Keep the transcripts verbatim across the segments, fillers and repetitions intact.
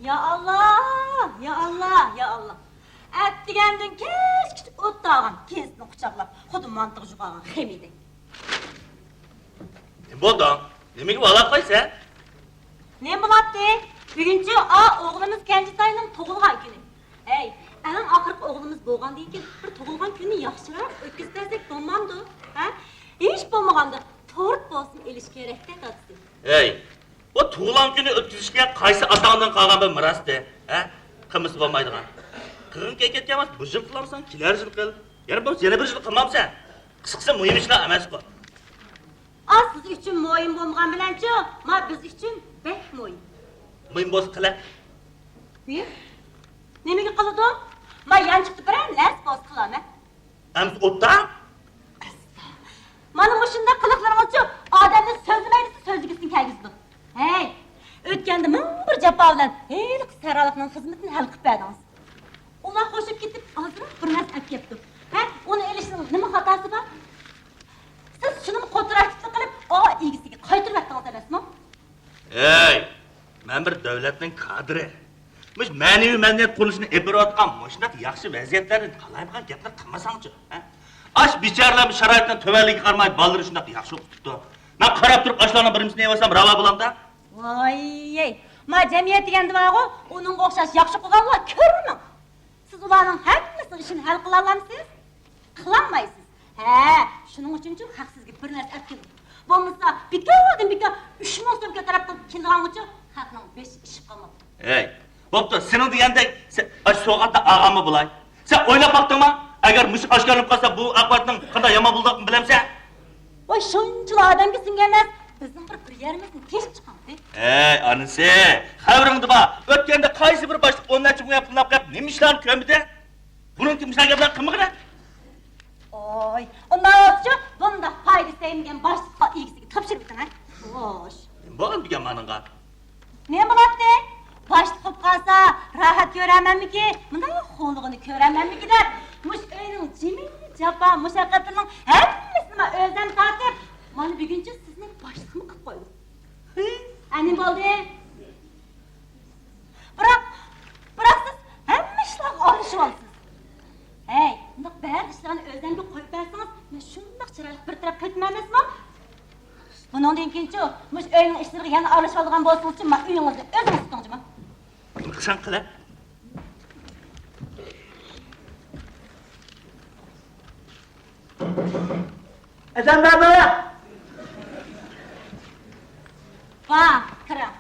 يا ئاللا، يا ئاللا، يا ئاللا. ئەتىگەندىن كەچكىچە ئوت تاغان كېسىنى قۇچاقلاپ، خۇددى مانتىغا جۇقالغان خېمىدەك. نېمە بولدى؟ نېمىگە ۋالاپ قويسەن؟ نېمە بولاتتى؟ بۈگۈنچۇ ئا ئوغلىمىز كەنجىتاينىڭ تۇغۇلغان كۈنى. ھەي، ئەڭ ئاخىرقى ئوغلىمىز بولغاندىن كېيىن بىر تۇغۇلغان كۈننى ياخشىراق ئۆتكۈزۈپ بەرسەك بولمامدۇ؟ ھە؟ ھېچ بولمىغاندا تورت بولسىمۇ ئېلىش كېرەك-دە، دادىسى. ھەي، بۇ تۇغۇلغان كۈنى ئۆتكۈزۈشكە قايسى ئاتاڭدىن قالغان بىر مىراستى، ھە؟ قىلمىسا بولمايدىغان. قىلغىن كەيكەت كەلمەس، بۇ يىل قىلامسەن، كېلەر يىل قىل. يەنە بولمىسا يەنە بىر يىل قىلمامسەن. قىسقىسى مۇھىم ئىشلار ئەمەسقۇ. ئا، سىز ئۈچۈن مۇھىم بولمىغان بىلەنچۇ، ما بىز ئۈچۈن بەك مۇھىم. مۇھىم بولسا قىلە. مۇھىم؟ نېمىگە قىلىدۇ؟ ما يانچۇقتا بىرەر نەرسە بولسا قىلامەن. ئەمىسە ئوتتا؟ مانا مۇشۇنداق قىلىقلىرىڭىزچۇ ئادەمنى سۆزلىمەي دېسە سۆزلىگۈسىنى كەلگۈزىدۇ. ھەي، ئۆتكەندە مىڭ بىر جاپا بىلەن ھېلىقى سەھرالىقنىڭ خىزمىتىنى ھەل قىلىپ بەردىڭىز. ئۇلار خوشۇپ كېتىپ ئازراق بىر نەرسە ئەپ كەپتۇ. ھە، ئۇنى ئېلىشنىڭ نېمە خاتاسى بار؟ سىز شۇنىمۇ قولتىراشلىقنى قىلىپ ئا ئىگىسىگە قايتۇرۇۋەتتىڭىز ئەمەسمۇ؟ ھەي، مەن بىر دۆلەتنىڭ كادىرى. مۇشۇ مەنىۋى مەدەنىيەت قۇرۇلۇشىنى ئېلىپ بېرىۋاتقان مۇشۇنداق ياخشى ۋەزىيەتلەردىن قالايمىقان گەپلەر قىلمىساڭچۇ، ھە؟ ئاش بىچارىلەر شارائىتنىڭ تۆۋەنلىكىگە قارىماي بالىلىرى شۇنداق ياخشى ئوقۇپ چىقىپتۇ. مەن قاراپ تۇرۇپ ئاشۇلارنىڭ بىرىمسىنى يەۋالسام راۋا بولامدا؟ ۋاييەي، ما جەمئىيەت دېگەندە بارغۇ، ئۇنىڭغا ئوخشاش ياخشى قىلغانلار كۆرمىڭ. سىز ئۇلارنىڭ ھەممىسىنىڭ ئىشىنى ھەل قىلالامسىز؟ قىلالمايسىز. ھە، شۇنىڭ ئۈچۈنچۇ خەق سىزگە بىر نەرسە ئەپ كېلىدۇ. بولمىسا بىكاردىن بىكار ئۈچ مىڭ سوم كۆتۈرۈپ كېلىدىغانغىچۇ خەقنىڭ بېشى ئىششىپ قالماپتۇ. ھەي، بوپتۇ، سېنىڭ دېگەندەك، سەن ئاشۇ سوغاتنى ئالغانمۇ بولاي. سەن ئويلاپ باقتىڭما؟ ئەگەر مۇشۇ ئاشكارىلىنىپ قالسا، بۇ ئاقىۋەتنىڭ قانداق يامان بولىدىغانلىقىنى بىلەمسەن؟ ۋاي، شۇنچىلا ئادەمگە سىڭگەن ئەمەس، بىزنىڭ بىر، بىر يېرىمىزنى تېشىپ چىقىڭ. ھەي، ئانىسى، خەۋىرىڭدە بار. ئۆتكەندە قايسى بىر باشلىق ئون نەچچە مىڭ يۈەن پۇلنى ئاپ قېلىپ، نېمە ئىشلارنى كۆرمىدى؟ بۇنىڭدىن مۇشۇنداق گەپلەرنى قىلمىغىنە. ئوي، ئۇنداق بولسىچۇ، بۇنداق پايدا تەگمىگەن باشلىققا ئىگىسىگە تاپشۇرۇۋېتىڭ، ھە؟ خوش. نېمە بولغان بىكەن مانىڭغا؟ نېمە بولاتتى؟ باشلىق بولۇپ قالسا، راھەت كۆرەرمەنمىكى، مۇنداق خۇلىقىنى كۆرەرمەنمىكى دەپ، مۇشۇ ئۆينىڭ جىمى، جاپا، مۇشەققەتلىرىنىڭ ھەممىسىنى مەن ئۆزۈم تارتىپ، مانا بۈگۈنچە سىزنى باشلىقمۇ قىلىپ قويدۇم. ھە، نېمە بولدى؟ بىراق، بىراق سىز ھەممە ئىشلارغا ئارىلىشىۋالىسىز. ھەي، مۇنداق بەزى ئىشلارنى ئۆزۈمگە قويۇپ بەرسىڭىز، مەن شۇنداق چىرايلىق بىر تەرەپ قىلىپ ئەمەسمۇ؟ بۇنىڭدىن كېيىنچۇ، مۇشۇ ئۆينىڭ ئىشلىرىغا يەنە ئارىلىشىۋالىدىغان بولسىڭىزچۇ، مانا ئۆيىڭىزنى ئۆزىڭىز تۇتۇڭ جۇمۇ. قىلساڭ قىلە. ئادەم بارمۇ؟ بار، كىرىڭ.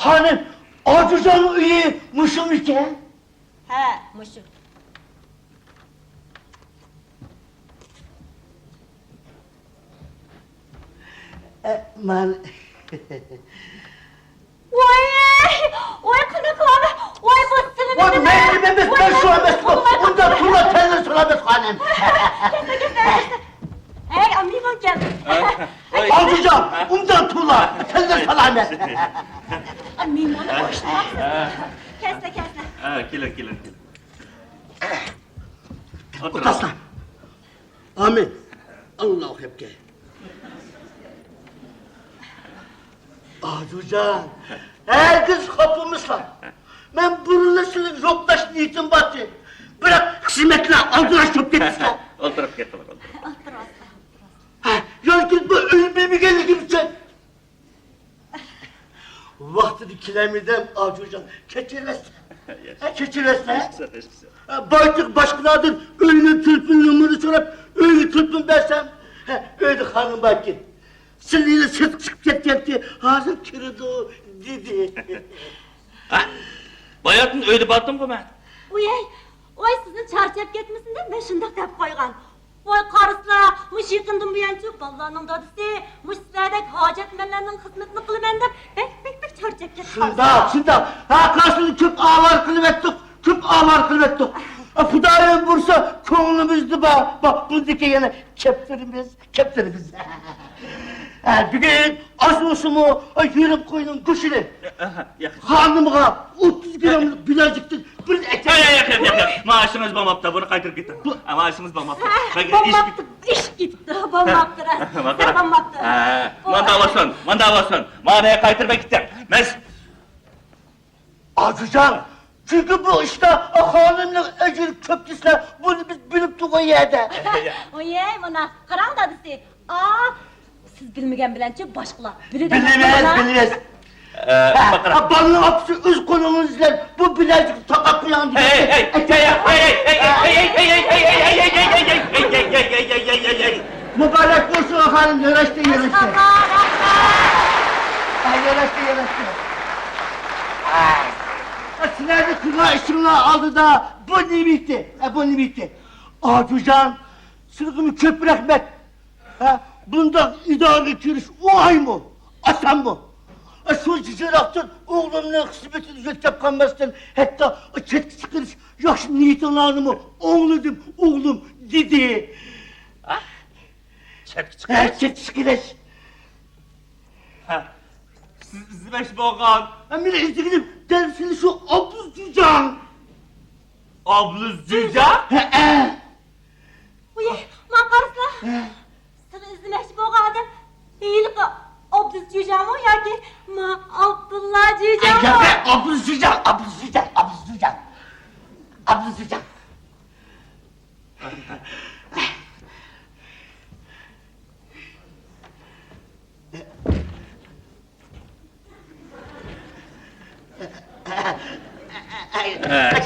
خانىم، ئاجۇجاننىڭ ئۆيى مۇشۇمىكەن؟ ھە، مۇشۇ. ئە، مانا. ۋاي، ۋاي، قانداق قىلامەن؟ ۋاي، بۇ سېنىڭ ۋاي، مەن نېمە ئەمەس، مەن شۇ ئەمەسمۇ. ئۇنداق تۇرلا تەننى سالامەت خانىم. كەتسە، كەتسە، كەتسە. ھەي، ئامىنۇ كەل. ھە؟ ئاجۇجان، ئۇنداق تۇرلا تەننى سالامەت. ئامىنۇ، بوشلاپ. كەتسە، كەتسە. ھە، كېلىڭ، كېلىڭ، كېلىڭ. ئولتۇرۇڭ. ئولتۇرسىلا. ئامىن. ئاللاھۇ ئەكبەر. ئاجۇجان، ھەرگىز خاپا بولمىسىلا. مەن بۇرۇنلا سىلىنى يوقلاش نىيىتىم بارتى. بىراق خىزمەتلەر ئالدىراش بولۇپ كەتتى. ئولتۇرۇپ كېتىڭ، ئولتۇرۇڭ. ھە، ياكى بۇ ئۆينى بىلمىگەنلىكىم ئۈچۈن. ۋاقتىدا كېلەلمىدىم، ئاجۇجان، كەچۈرۈۋەتسە. ھە، كەچۈرۈۋەتسە. ھېچقىسى يوق، ھېچقىسى يوق. ھە، بايىتىغا باشقىلاردىن ئۆينىڭ تېلېفون نومۇرىنى سوراپ، ئۆيگە تېلېفون بەرسەم، ھە، ئۆيدە خانىم باركەن. سىلىلا سىرتقا چىقىپ كەتكەنتى، ھازىر كىرىدۇ، دېدى. ھە؟ باياتىن ئۆيدە بارتىمغۇ مەن. ئۇيەي، ۋاي، سىزنى چارچاپ كەتمىسۇن دەپ مەن شۇنداق دەپ قويغان. ۋاي، قارىسىلا، مۇشۇ يېقىندىن بۇيانچۇ بالىلارنىڭ دادىسى مۇشۇ سىلەردەك ھاجەتمەنلەرنىڭ خىزمىتىنى قىلىمەن دەپ بەك، بەك، بەك چارچاپ كەتتى. شۇنداق، شۇنداق. ھە، قارىسىلا، كۆپ ئاۋارە قىلىۋەتتۇق، كۆپ ئاۋارە قىلىۋەتتۇق. خۇدايىم بۇيرۇسا، كۆڭلىمىزدە بار، بار، بۇندىكى يەنە كەپتىرىمىز. كەپتىرىمىز. ھە، بۈگۈن ئاز بولسىمۇ، ئاي، يېرىم قوينىڭ گۆشىنى، ئاھا، ياق. خانىمغا ئوتتۇز گراملىق بىلەزىكتىن بىرنى ئەكەل. ياق، ياق، ياق، ياق، ياق. مائاشىڭىز بولماپتۇ، بۇنى قايتۇرۇپ كېتىڭ. بۇ مائاشىڭىز بولماپتۇ. ھە، بولماپتۇ، ئېشىپ كېتىپتۇ، بولماپتۇ، راست. ھە، بولماپتۇ. ھە، مانداق بولسۇن، مانداق بولسۇن. مانى قايتۇرۇپ كېتىڭ. مەن ئاجۇجان، چۈنكى بۇ ئىشتا خانىمنىڭ ئەجرى كۆپ دېسىلە، بۇنى بىز بىلىپ تۇرغان يەردە. ۋوي، مانا قاراڭ دادىسى. ئا، سىز بىلمىگەن بىلەنچۇ باشقىلار بىلىدۇ. بىلىمىز، بىلىمىز. ھە، بالىنىڭ ئاپىسى ئۆز قولىڭىز بىلەن بۇ بىلەزۈكنى تاقاپ قويۇڭ دېگەن. مۇبارەك بولسۇن خانىم، ياراشتى، ياراشتى. ھە، ياراشتى، ياراشتى. ھە، سىلەرنى قىلغان ئىشىڭلار ئالدىدا بۇ نېمە ئىدى؟ ھە، بۇ نېمە ئىدى؟ ئاجۇجان، سىلىگىمۇ كۆپ رەھمەت. ھە، بۇنداق ئىدارىگە كىرىش ئوڭايمۇ؟ ئاسانمۇ؟ ھە، شۇنچە يىراقتىن ئوغلۇمنىڭ خىزمىتىنى يۆتكەپ قالماستىن، ھەتتا چەتكە چىقىرىش ياخشى نىيىتىڭلارنىمۇ ئوڭلىدىم، ئوغلۇم، دېدى. ھە؟ چەتكە ھە، چىقىرىش؟ چەتكە چىقىرىش. ھە، سىز ئىزدىمەكچى بولغان. ھە، مېنى ئىزدىگىنىم دەل سېنى شۇ ئابلىز جۈجاڭ. ئابلىز جۈجاڭ؟ ھەئە. ۋوي، ماڭا قارىسىلا. ھە. سىز ئىزدىمەكچى بولغان ئادەم ھېلىقى ئابلىز جۈجاڭمۇ ياكى ما ئابدۇللا جۈجاڭمۇ؟ ئەي، ياق، ئابلىز جۈجاڭ، ئابلىز جۈجاڭ، ئابلىز جۈجاڭ. ئابلىز جۈجاڭ.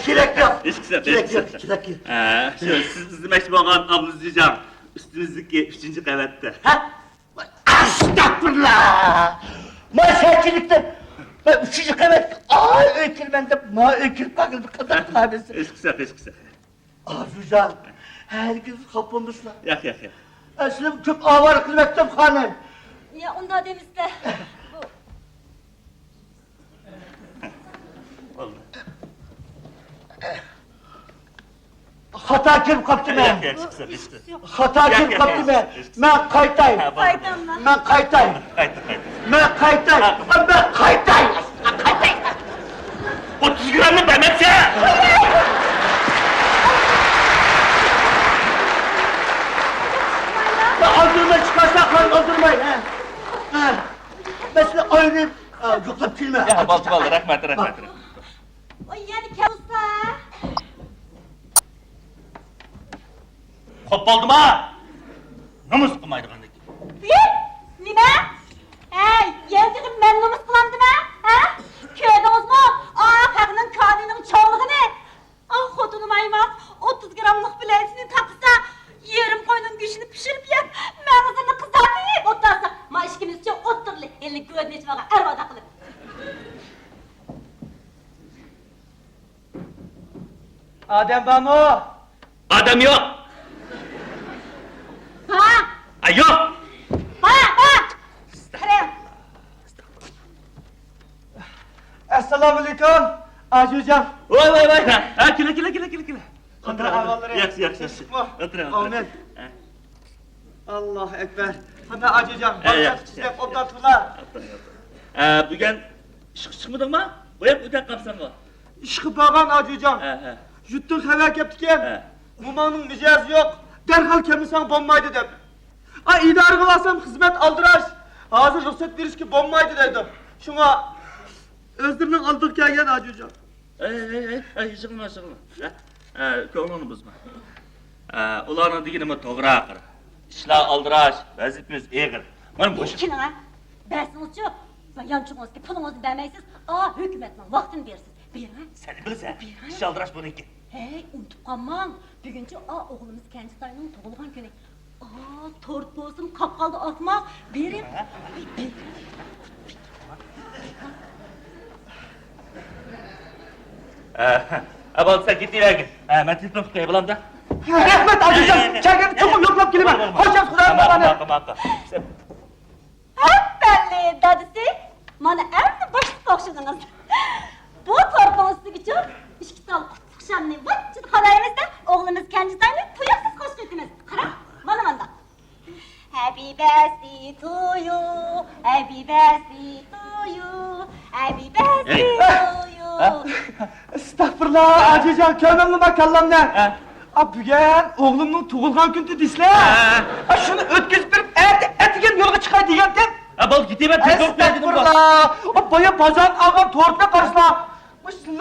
كېرەك يوق. ھېچقىسى، كېرەك يوق، ھېچقىسى. كېرەك يوق. ھە، شۇ سىز ئىزدىمەكچى بولغان ئابلىز جۈجاڭ ئۈستىمىزدىكى ئۈچىنچى قەۋەتتە. ھە؟ ئەستەغپۇرۇللا! ما سەنچىلىكتىن، ما ئۈچىنچى قەۋەتكە ئاي ئۆي كىرىمەن دەپ، ما ئۆي كىرىپ قالغىلى قانداق قىلامىز؟ ھېچقىسى، ھېچقىسى. ئاجۇجان، ھەرگىز خاپا بولمىسىلا. ياق، ياق، ياق. ئە، سىلەرنى كۆپ ئاۋارە قىلىۋەتتىم، خانىم. يا، ئۇنداق دېمىسىلە. بۇ بولدى. خاتا كىرىپ قاپتىمەن. ياق، ياق، چىقسا، چىقسا. خاتا ياق، كىرىپ ياق، قاپتىمەن. ياق، ياق. مەن قايتاي. ھە، بولدى. قايتىڭلار. مەن قايتاي. قايت، قايت. مەن قايتاي. ھە. مەن قايتاي. قايتاي. ئوتتۇز گرامنى بەرمەپسەن. مەن ئالدىرماي چىقارسا، قايت ئالدىرماي. ھە. ھە. مەن سېنى ئايرىپ، ئە، يوقلاپ كېلىمەن. يا، بولدى، بولدى. رەھمەت، رەھمەت، رەھمەت. ۋاي، يەنە كەلسە. خوپ بولدىما؟ نومۇس قىلمايدىغاندىكىن. ھى؟ نېمە؟ ھەي، يەنە تېخى مەن نومۇس قىلامدىمەن؟ ھە؟ كۆردىڭىزمۇ؟ ئا، خەقنىڭ كانىنىڭ چوڭلۇقىنى. ئا، خوتۇنۇم ئايماس، ئوتتۇز گراملىق بىلەزىكنى تاقىسا، يېرىم قوينىڭ گۆشىنى پىشۇرۇپ يەپ، مەڭزىنى قىزارتىپ ئولتۇرسا، ما ئىككىمىزچۇ ئولتۇرلى، ھېلى گۆدىنى ئېچىۋالغان ئەر ۋادا قىلىپ. ئادەم بارمۇ؟ ئادەم يوق. بار. ئا، يوق. بار، بار. قاراڭ. ئەسسالامۇئەلەيكۇم، ئاجۇجان. ۋاي، ۋاي، ۋاي. ھە، كېلە، كېلە، كېلە، كېلە، كېلە. ئولتۇرۇڭ، ئولتۇرۇڭ. ئەھۋاللىرى؟ ياخشى، ياخشى، ياخشى. تىنچلىقمۇ؟ ئولتۇرۇڭ، ئولتۇرۇڭ. ئامىن. ھە. ئاللاھۇ ئەكبەر. قانداق ئاجۇجان، ھە، بالىلار ياخشى، ئىچىدە ياخشى. ئوبدان تۇرلا. ئولتۇرۇڭ، ئولتۇرۇڭ. ھە، بۈگۈن ئىشقا چىقمىدىڭما؟ بوياپ ئۆتەپ قاپسەنغۇ؟ ئىشقا بارغان ئاجۇجان. ھە، ھە. يۇرتتىن خەۋەر كەپتىكەن. ھە. موماڭنىڭ مىجەزى يوق، دەرھال كەلمىسەڭ بولمايدۇ دەپ. ئا، ئىدارىگە بارسام خىزمەت ئالدىراش، ھازىر رۇخسەت بېرىشكە بولمايدۇ دەيدۇ. شۇڭا ئۆزلىرىنىڭ ئالدىغا كەلگەن ئاجۇجان. ئەي، ئەي، ئەي، ئەي، يىغلىما، يىغلىما. ھە؟ ھە، كۆڭلۈڭنى بۇزما. ھە، ئۇلارنىڭ دېگىنىمۇ توغرا، قارا. ئىشلار ئالدىراش، ۋەزىپىمىز ئېغىر. مانا مۇشۇ. كېلىڭ، ھە. بەرسىڭىزچۇ. يانچۇقىڭىزدىكى پۇلىڭىزنى بەرمەيسىز. ئا، ھۆكۈمەتنىڭ ۋاقتىنى بېرىسىز. بېرىڭ، ھە. سەن بىلىسەن، بېرىڭ. ئىش ئالدىراش بۇنىڭكى. ھەي، ئۇنتۇپ قالماڭ. بۈگۈنچۇ، ئا، ئوغلىمىز كەنجىتاينىڭ تۇغۇلغان كۈنى. ئا، تورت بولسىمۇ قاپقالدى ئاسما. بېرىڭ. ۋاي، بېرىڭ. ئە، ئە، بولدى، سەن كېتىۋەرگىن. ئە، مەن تېلېفون قىلىپ قوياي، بولامدۇ؟ رەھمەت، ئاجىزىم. ئە، ئە، ئە. كەلگەندە چوقۇم يوقلاپ كېلىمەن. بولدى، بولدى. خوش گەلسىز، خۇدايىم ماقا، ماقا، ماقا. ئەپەندى دادىسى، مانا ئەمدى باشلىققا ئوخشىدىڭىز. بۇ تورتنىڭ ئۈستىگىچۇ ئىككى تال قۇتلۇق شامنى ۋاججىدا قالايمىز-دە، ئوغلىمىز كەنجىتاينى تۇيۇقسىز خوش ئېيتىمىز. قاراڭ، مانا مانداق. Happy birthday to you, happy birthday to you, happy birthday to you. ئەستەغپۇرۇللا، ئاجىجان، كۆرمەمدىما كاللامنى؟ ھە. ئا، بۈگۈن ئوغلۇمنىڭ تۇغۇلغان كۈنى دېسىلە. ھە. ئا، شۇنى ئۆتكۈزۈپ بېرىپ، ئەتە، ئەتىگەن يولغا چىقاي دېگەنتىم. ھە، بولدى، كېتىمەن، تېز بولۇپ كەلدىم. ئەستەغپۇرۇللا. ئا، بايا بازاردىن ئالغان تورتنى قارىسىلا.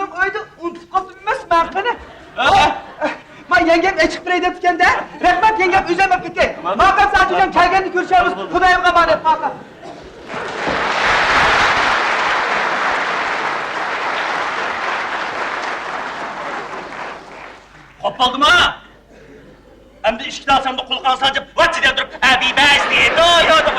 ئۆيدە ئۇنتۇپ قاپتىمەن قېنى. ھە؟ ما يەڭگەم ئېچىق بېرەي دەپتىكەن-دە. رەھمەت، يەڭگەم ئۆزۈم ئەپ كېتەي. ماقا ساجىجان كەلگەندە كۆرۈشەرمىز. خۇدايىمغا ئامانەت، ماقا. خوپ بولدىمۇ؟ ئەمدى ئىشىكنى ئاچسامدا قۇلىقىڭ سانجىپ ۋاچچىدە تۇرۇپ، ھەبىبەس دېدى. ياق،